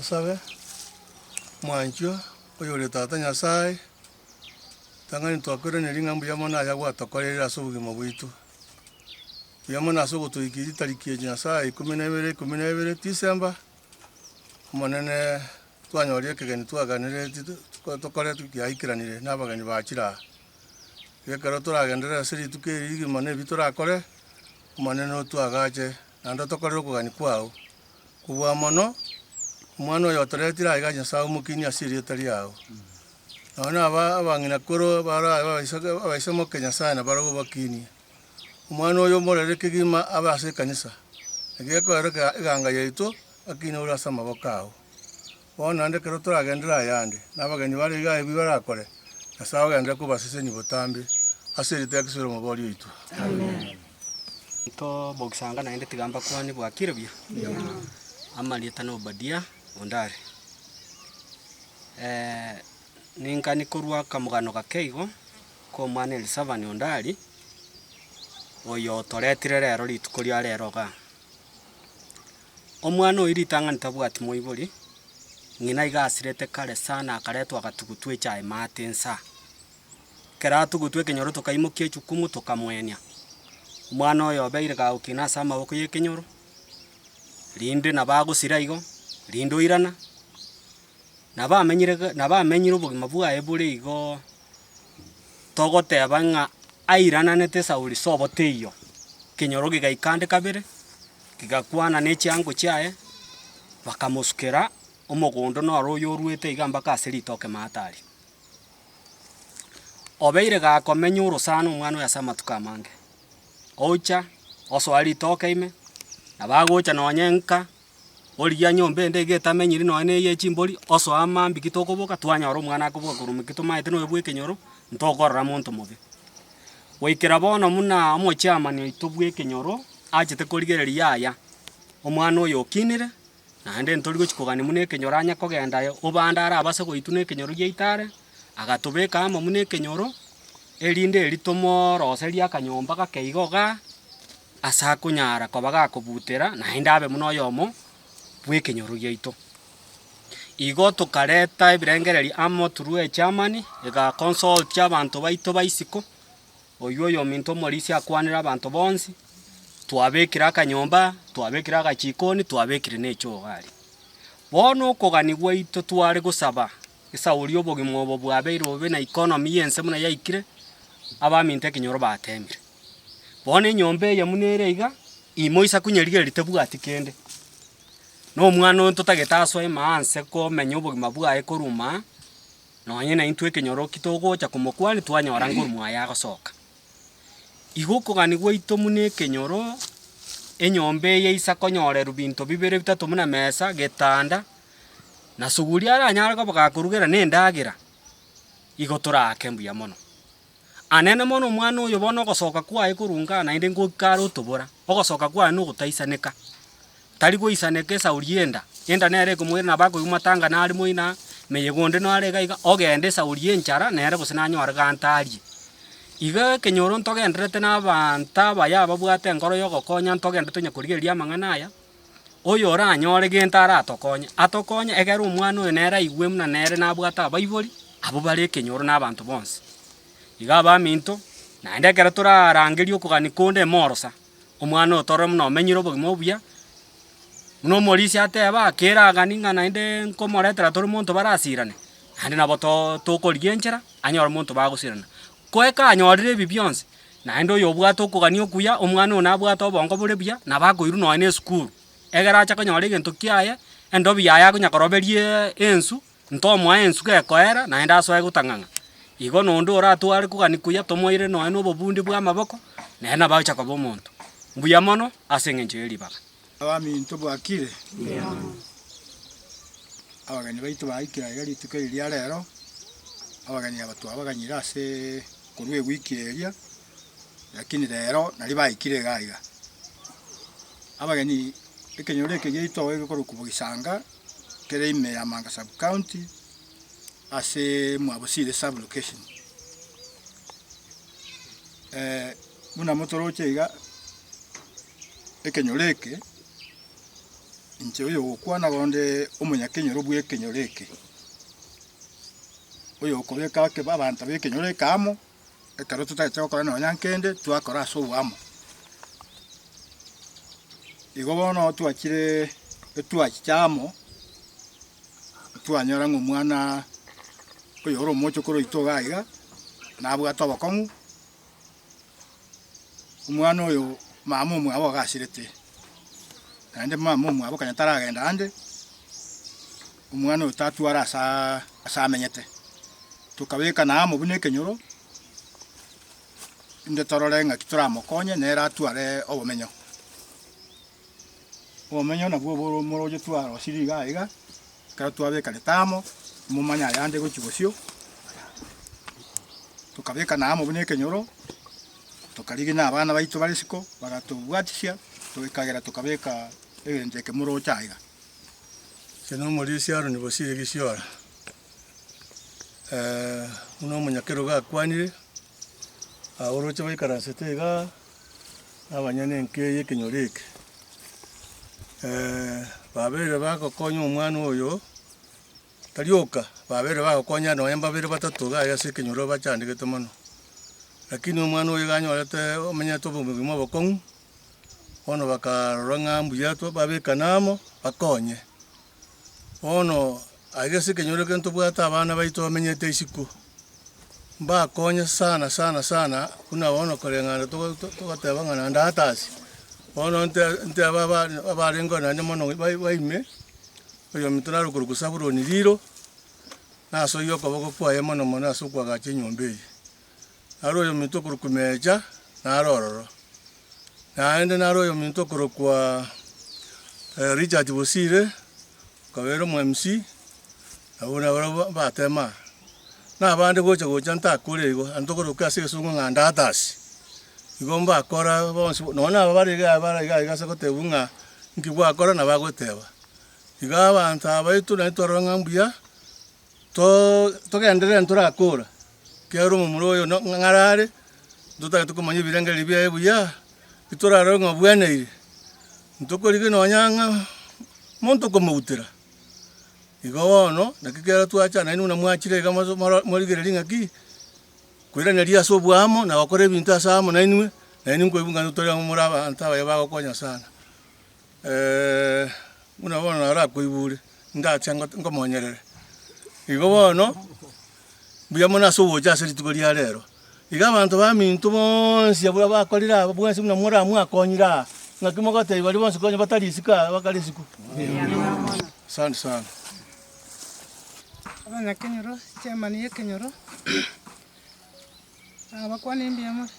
Tosabe, Mwanchwa, oyore Tata Nyasae, tang'ani twakoiraneria ng'a mbuya mono aya gwatokoreire ase obogima bwaito. Mbuya mono ase ogotoikia chitariki echi Nyasae ikomi na ibere ikomi na ibere December, Omonene twanyorire ekegeni twaganereti tokore kiaikeranire na abageni bachire aa. Iga ekero toragenderere ase rituko eri rigima na ebi torakore, Omonene otwagache naende otokorere okogania kwao. Kobua mono, omwana oyo otoretire aiga Nyasae omokinie ase erieta riao. Nonya na aba abang'ina koro bare abaisamoke Nyasae nabarabwo obakinie. Omwana oyo omorere kegima abe ase ekanisa, naki gekoera eganga yaito akine ore ase amaboko ao. Bono naende ekero toragenderere ayande, na abageni bare iga ebi barakore, Nyasae ogenderere kobasesenia botambe ase erieta ria Kristo ere Omobori oito. Amen. Ntobokisanga naende tiga mbakwanie bwakire buya. Amarieta na Obadia Ondari. Ninkani korwa akamogano gake igo, ka omwana Elisafani Ondari, oyo otoretire rero rituko ria rero igaa. Omwana oyio ritang'ani tabwati moibori, ng'ina iga asirete kare sana akaretwa agatugutwa echae maate nsa. Ekero atugutwa ekenyoro tokaimokia echukumu tokamoenia. Omwana oyo obeire gagokina ase amaboko ya ekenyoro, rinde nabo agosira igo, rinde oirana, nabo amenyire ga nabo amenyire obogima bwaye bore igoo togoteba ng'a airananete esauri sobo teiyo, ekenyoro gegaika ande kabere, kegakwana na echiango chiaye, bakamosukera omogondo noro oyo oruete iga mpaka ase ritoke maate aria. Obeire gakomenya orosana omwana oyo ase amatuko amange, ocha, osoa ritoke ime, nabo agocha nonye nka, origia nyomba ende iga etamenyiri nonye na eye chimbori, osoa mambia ki tokoboka twanyora omwana akoboka korwa mokio tomaete noyo bwa ekenyoro, ntokorora monto mobe. Goikera bono buna omochairman oito bwa ekenyoro, achete korigereria yaya, omwana oyo okinire, naende ntori gochi kogania buna ekenyoro anye kogenda obande arabase goitwa na ekenyoro giaito are, agatobeka amo buna ekenyoro, erinde erio tomoroserie akanyomba gake igo igaa, ase akonyara koba gakobutera naende abe buna oyomo bw'ekenyoro giaito. Igo tokareta ebirengererio amo through echairman, ega consult abanto baito ba isiko, oywo oyominto omorisia akwanere abanto bonsi, twabekire akanyomba, twabekire agachikoni, twabekire na echoo iga aria. Bono okogania gwaito tware gosaba, esauri obogima obo bwabeire bobe na economy ya ense buna yaikire, abaminto ekenyoro batemire. Bono enyomba eye buna ere iga, imoisa konyerigereria tebwati kende, na omwana oyo ntotagete asoe ime anse komenya obogima bwaye korwa ime aa, nonye naintwe ekenyoro ki togocha komokwania twanyora nkorwa mwaye agosoka. Igo okogania gwaito buna ekenyoro, enyomba eye eisa konyorerwa binto bibere bitato buna mesa, getanda, na suguria aranyare koba gakorugera na endagera, igo toraake mbuya mono. Anene mono omwana oyo bono ogosoka kwaye korwa nkaa naende ngoika are otobora, ogosoka kwaye na ogotaisaneka, tari goisaneka esauri ya enda, enda nere ekomoira nabo akoigwa matanga nare moino aa, meyega onde nare iga iga, ogenda esauri ya enchara nere gose nanyore gante arie. Iga ekenyoro ntogendererete na abanto abaya ababwate enkoro ya ogokonya ntogende tonya korigereria amang'ana aya, oyo oranyore gento aratokonye, atokonye egere omwana oyo nere aigwe buna nere nabwate abaibori, abwo bare ekenyoro na abanto bonsi. Iga abaminto, naende ekero torarangerie okogania konde emorosa, omwana oyo torore buna omenyire obogima obuya, buna omorisia ateba keragani ng'a naende nkomoretera tore monto barasirane, naende nabo to tokorigia enchera, anyore monto bagosirana. Ko ekanyorire ebi bionsi, naende oyo obwate okogania okuya, omwana oyo nabwate obongo bore buya, nabo akoirwa nonya na esukuru, egere ache konyora egento kiaye, endobi yaye akonya koroberiaaa ensu, ntomoa ensu gekoera, naende asoe gotang'ang'a. Igo nonde oratware kogania kuya tomoire nonya na obobundi bwa amaboko, nere nabo agocha koba omonto. Mbuya mono ase eng'encho ye ribaga. Abaminto bwakire? Abageni baito baikire aiga rituko eri ria rero, abageni aba twabaganyire aseee korwa ewiki eria, lakini rero naria baikire iga iga. Abageni ekenyoro eke giaito egekorokwa Bogisanga, kere ime ya Manga sub county, aseee Mwabosire sub location. Buna motoroche iga, ekenyoro eke. Inche oyogokwana bonde omonyakenyoro bw'ekenyoro eke, oyokobeka ake abanto b'ekenyoro eke amo, ekero totagete gokora nonya nkende, twakora ase oboamo. Igo bono twachire etwachicha amo, twanyora ng'a omwana oyore omochokoro oito iga iga, nabwate obokong'u, Omwana oyo mama omwabo iga asirete, naende mama omwabo konya taragenda ande, omwana oyo tatwara asaaa ase amenyete. Tokabekana amo buna ekenyoro, inde torore ng'aki toramokonye nere atware obomenyo. Obomenyo nabwo oboro moroche twarosirie iga iga, ekero twabekanete amo, momanye ayande gochia bosio, tokabekana amo buna ekenyoro, tokarigia na abana baito bare isiko, bagatobwatisia, tokagera tokabeka egento eke moroche aiga. Inche na omorisia Aroni Bosire Gisiora, buna omonyakerogo akwanire, oroche baikaransete igaa. Abanyene enka eye ekenyoro eke, babeire bagokonya omwana oyo, tari oka, babeire bagokonya nonye mbabere batato iga ase ekenyoro bachandegete mono. Lakini omwana oyo iga anyorete omenyete obogima obokong'u, bono bakarora ng'a mbuya to babekane amo, bakonye. Bono aiga ase ekenyoro eke ntobwate abana baito bamenyete isiko, mbakonye sana sana sana buna bono koreng'ana togo togoteba ng'a naende atasi, bono nte ntebe aba abarenge naende mono bai baime, oyominto nare okorokwa Sabuloni Riro, nasoyie okoboko kwaye mono mono ase okoagacha enyomba eye. Naro oyominto okorokwa Mecha, naro ororo. Naende naro oyominto okorokwa Richard Bosire, okabera omo MC, abwo nabarabwo mbatema aa. Na abande gocha gocha ntakore igo, naende tokoroka ase egesongo ng'a ndatas. Igo mbakora bonsi nonye na aba bare iga bare iga iga ase gotebiwa ng'a nki gwakora nabo agoteba. Iga abanto aba baito naende twarora ng'a mbuya, too togenderere ntorakora. Ekiagera omomura oyo no ng'are are, ntotagete komanya ebirengererio biaye buya, titorarore ng'a obweneire, ntokorigia nonya ng'a monto okomoutera. Igo bono, naki kera twacha naende buna mwachire iga moso moro morigererie ng'aki, koiraneria ase oboamo na gokora ebinto ase amo nainwe, nainwe nkoigwa ng'a tore amo more abanto abaye bagokonya sana. Buna bono narakoigure, ndache ngo nkomonyerere. Igo bono, mbuya mono ase ogocha ase rituko ria rero. Iga abanto baminto bonsi abwo abakorire aba bwensi buna moramwakonyire aa, ng'aki mogotebia baria bonsi konya batari isiko aa bakare isiko. Asante sana. Abanyakenyoro, chairman ya ekenyoro, nabakwanie mbuya more?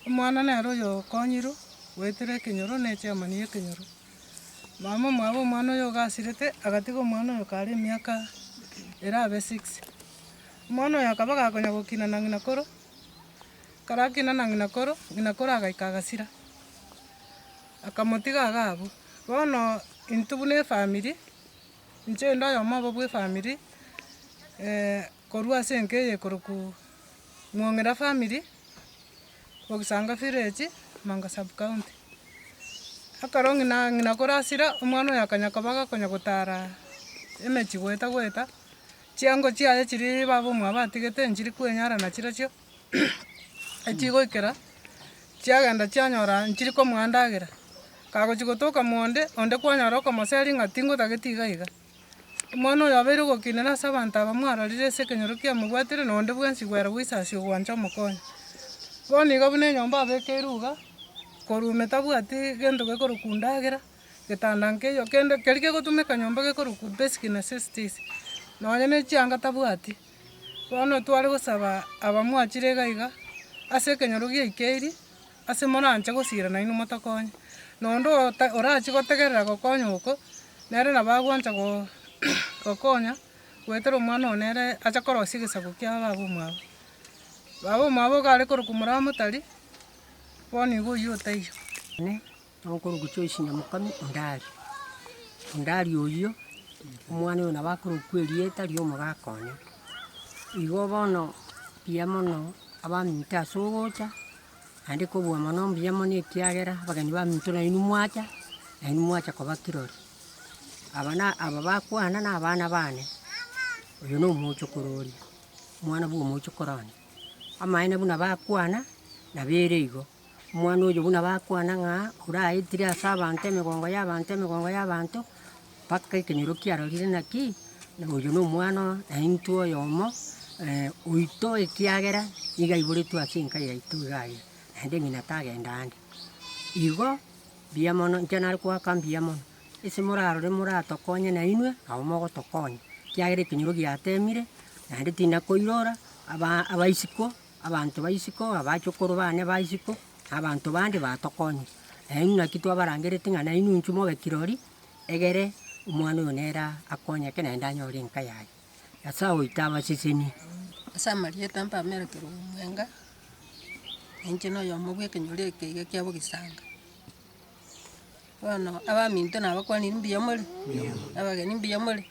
Omwana nere oyo okonyirwe, goetera ekenyoro na echairman ya ekenyoro. Mama omwabo omwana oyo iga asirete, agatiga omwana oyo kare emiaka erabe six. Omwana oyo akaba gakonya gokina na ng'ina koro, ekero akina na ng'ina koro, ng'ina koro agaika agasira, akamotiga iga abwo. Bono intwe buna efamiri, inche inde oyomo obo bwa efamiri, korwa ase enka eye ekorokwa Mwong'era family, Bogisanga village, Manga sub county. Ekero ng'ina ng'ina koro asira, omwana oyo akanya koba gakonya gotara emechie goeta goeta, chiango chiaye chiria baba omwabo atigete nchiri kwenyara nachirochio, echigoikera, chiagenda chianyora nchiri komoa endagera, kagochi gotoka mwonde, onde kwanyora okomoseria ng'a tingotageti iga iga. Omwana oyo abeire ogokinera ase abanto aba mwarorire ase ekenyoro kiamobwatire na onde bwensi gwera goisasia ogwancha omokonye. Bono iga buna enyomba abekeirwe iga, korwa ime tabwati gento gekorokwa ndagera, getanda nkeiyo, kende keria kegotumeka nyomba gekorokwa basic necessities, nonye na echianga tabwati. Bono tware gosaba aba mwachire iga iga, ase ekenyoro giaikeiri. Ase moranche gosira nainwe motokonye, na onde ota orachie gotegerera gokonya oko, nere nabo agwancha go gokonya, goetera omwana one nere ache korosia egesaku kia baba omwabo. Baba omwabo iga are korokwa Muramotari, bono igo oywo otaiyo. Ine nokorokwa Joyce Nyamokami Ondari, Ondari oyio, omwana oyo nabo akorokwa erieta ria omogaka one. Igo bono mbuya mono abaminto ase ogocha. Naende kobua mono mbuya mono ekiagera abageni baminto nainwe mwacha, Nainwe mwacha koba kirori, aba na aba bakwana na abana bane, oyo na omochokoro oria, omwana bwa omochokoro one. Amaene buna bakwana, nabo ere igo, omwana oyo buna bakwana ng'a oraetire ase abanto emegongo ya abanto emegongo ya abanto, mpaka ekenyoro kiarorire naki, oyo na omwana naintwe oyomo oito ekiagera nigo aiboretwe ase enka yaito iga iga, naende ng'ina tagenda ande. Igo. Mbuya mono, inche nare koaka mbuya mono, ase morarore moratokonye nainwe, nabo mogotokonya, ekiagera ekenyoro giatemire, naende tinakoirora, aba abaisiko, abanto ba isiko, abachokoro bane ba isiko, na abanto bande batokonyire. Nainwe naki twabarangereti ng'a nainwe inchuo mobe kirori, egere omwana oyo nere akonyeke naende anyore enka yaye. Nyasae oito abasesenie. Ase amarieta mpamere Kerubo Omwenga, Inche noyomo bw'ekenyoro eke iga kia bogisanga. Bono abaminto nabakwanire mbuya more? Abageni mbuya more?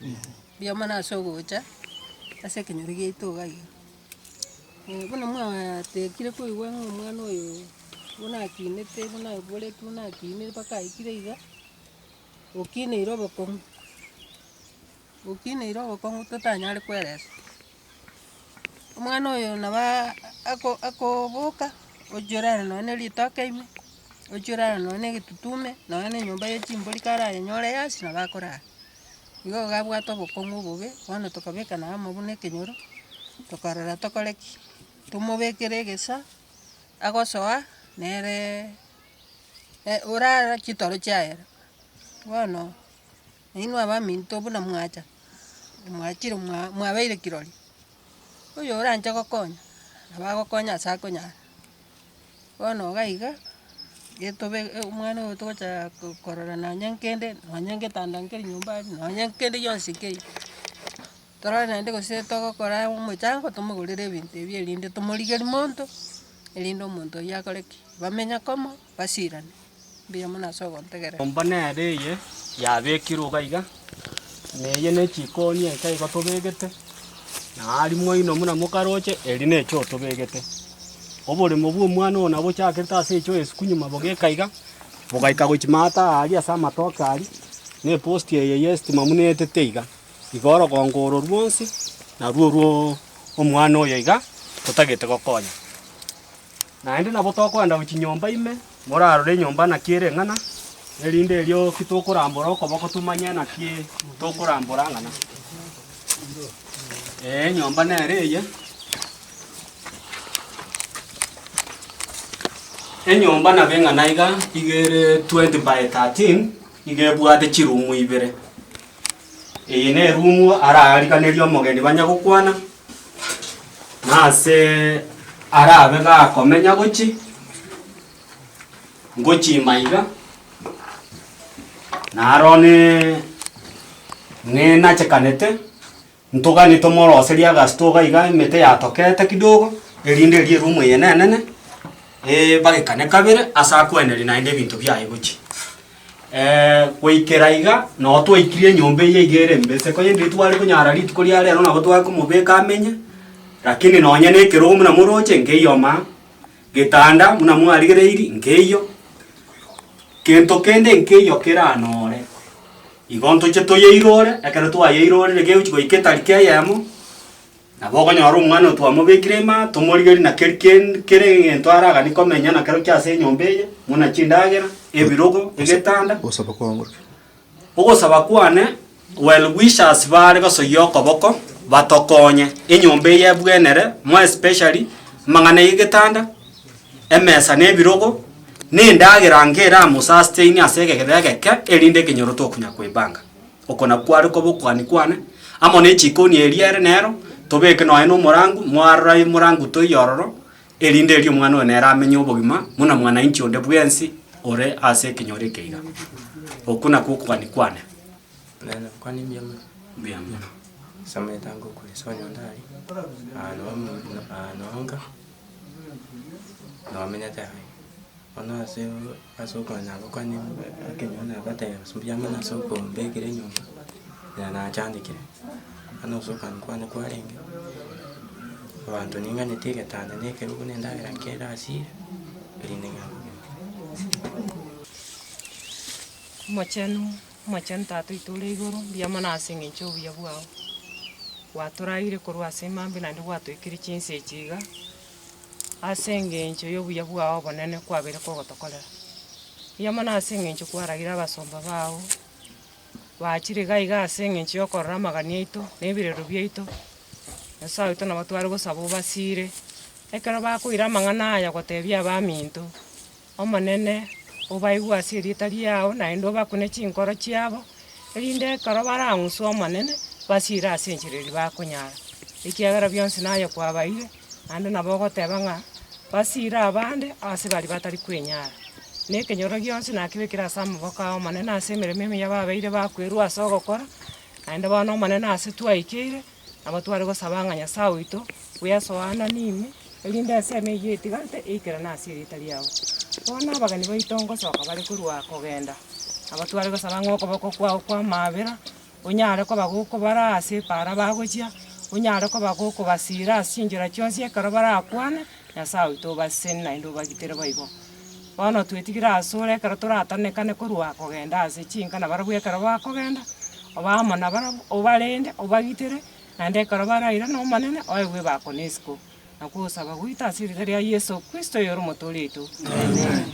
Mbuya mono ase ogocha, ase ekenyoro giaito iga iga. Buna mwatekire koigwa ng'a omwana oyo buna akinete buna aiboretwe buna akinire mpaka aikire iga, okineire obokong'u, okineire obokong'u totanyare koeresa. Omwana oyo nabo ako- akoboka, ochia orara nonye na ritoke ime, ochia orara nonye na egetutu ime, nonye na enyomba ya chimbori karayenyore yonsi nabo akorara. Igo iga abwate obokong'u obobe, bono tokabekana amo buna ekenyoro, tokarora tokore ki? Tomobekere egesa, agosoa, nereee orara chitoro chiaera. Bono, nainwe abaminto buna mwacha. Mwachire mwa mwabeire kirori, oyo oranche gokonya, nabo agokonya ase akonyara. Bono iga iga, getobe omwana oyo togocha ko- korora nonye nkende, nonye ngetanda nkeri nyomba aria, nonye nkende gionsi nkeiyo. Torore naende gose togokora omochango tomogorere ebinto ebio erinde tomorigerie monto, erinde omonto oyio akore ki? Bamenye komo, basirane. Mbuya mono ase ogontegerera. Nyomba nere eye yabekirwe iga iga, na eye ne chikoni enke igo tobegete, na aria moino buna mokaroche, eri ne echoo tobegete. Oboremo bwa omwana oyo nabo bochakerete ase echoo esuku nyuma bogeka iga, bogaika gochia maate aria ase amatoke aria, na epost eye ya estima buna etete iga. Igo orogongo oro rwonsi, narwo orwo omwana oyo iga, totagete gokonya. Naende nabo tokoenda gochia nyomba ime, morarore enyomba naki ere eng'ana, erinde erio ki tokorambora okoboko tomanye naki tokorambora ang'ana. Ee enyomba nere eye, enyomba nabo eng'ana iga, iga ere 20 by 13, iga ebwate chirumu ibere. Eye ne erumu arariganerie omogeni banya gokwana. Na ase arabe gakomenya gochia, ngochima iga, naro nenachekanete, ntoganie tomoroserie agasito iga iga emete yatokete kidogo, erinde erio eroom eye nenene, ebagekane kabere ase akoeneria naende ebinto biaye gochia. Goikera iga, noo twaikirie enyomba eye iga ere embe, ase konya ndiri tware konyara rituko ria rero nabo tware komobeka amenye, lakini nonye na ekerogo buna moroche nkeiyo maa, getanda buna mwarigereiri nkeiyo, kento kende nkeiyo keranore. Igo ntoche toyeirore, ekero twayeirorire gegochi goika etariki eyemo. Nabo okonyora omwana oyo twamobekire ime tomorigerie na keri ken kere egento araganie komenya na kerokio ase enyomba eye, buna chindagera, ebirogo, egetanda. Ogosaba kwao ngorokio. Ogosaba kwane, well wishers bare gosoyia okoboko, batokonye, enyomba eye ebwenere, more especially, amang'ana ya egetanda, emesa na ebirogo, na endagera nge eramosustain ase egegere egeke, erinde ekenyoro tokonya koebanga. Oko nakwo are koba okoani kwane, amo ne chikoni eria ere nero, tobeke nonya na omorangu, mwarora morangu toiyo ororo, erinde erio omwana oyo nere amenye obogima buna mwananchi onde bwensi ore ase ekenyoro eke iga. Okwo nakwo okogani kwane. Nene kwani mbuya mono. Mbuya mono. Sameta ngokure sonya ondari, aa noo aa noo nka, nomenyete aye. Bono ase ase okonya gokwania ekenyoro nabatebia mbuya mono ase okombekera enyomba, na nachandekire. Bono ase okogania kwane kwarenge, abanto ning'aneti egetanda na ekerogo na endagera nkere asire, erinde ng'ende kogenda. Omochenu, omochenu Tata oito ore igoro, mbuya mono ase eng'encho ya obuya bwao, gwatoraire korwa ase emambia naende gwatoikeire chinsa echi iga, ase eng'encho ya obuya bwao obonene kwabeire kogotokorera. Mbuya mono ase eng'encho kwaragire abasomba bao, bachire iga iga ase eng'encho ya okorora amagani aito, na ebirero biaito, Nyasaye oito nabo tware gosaba obasire, ekero bakoira amang'ana aya gotebia abaminto. Omonene, obaigwe ase erieta riao, naende obakune chinkoro chiabo, erinde ekero barang'uswe Omonene, basire ase enchera eria bakonyara. Ekiagera bionsi naye kwabaeire, naende nabo ogoteba ng'a basire abande ase baria batari kwenyara. Na ekenyoro gionsi nakebekire ase amaboko ao Omonene ase emeremo emiya babeire bakwerwa ase ogokora, naende bono Omonene ase twaikeire. Nabo tware gosaba ng'a Nyasae oito bwesoananie ime, erinde ensemo eyio etigarete eikerane ase erieta riao. Bono abageni baito ngosoka bare korwa kogenda, nabo tware gosaba ng'a okoboko kwao kw'amaabera, onyare koba gokobaraa ase epaara bagochia, onyare koba gokobasira ase chinchera chionsi ekero barakwane, Nyasae oito obasesenie naende obagitere boigo. Bono twetigire asore ekero toratanekane korwa kogenda ase chinka nabarabwo ekero bakogenda, obe amo nabarabwo, obarende, obagitere, naende ekero barairane Omonene, oegwe ebako na isiko. Nakwo ogosaba gwaito ase erieta ria Yeso Kristo oyore Omotoori oito. Amen.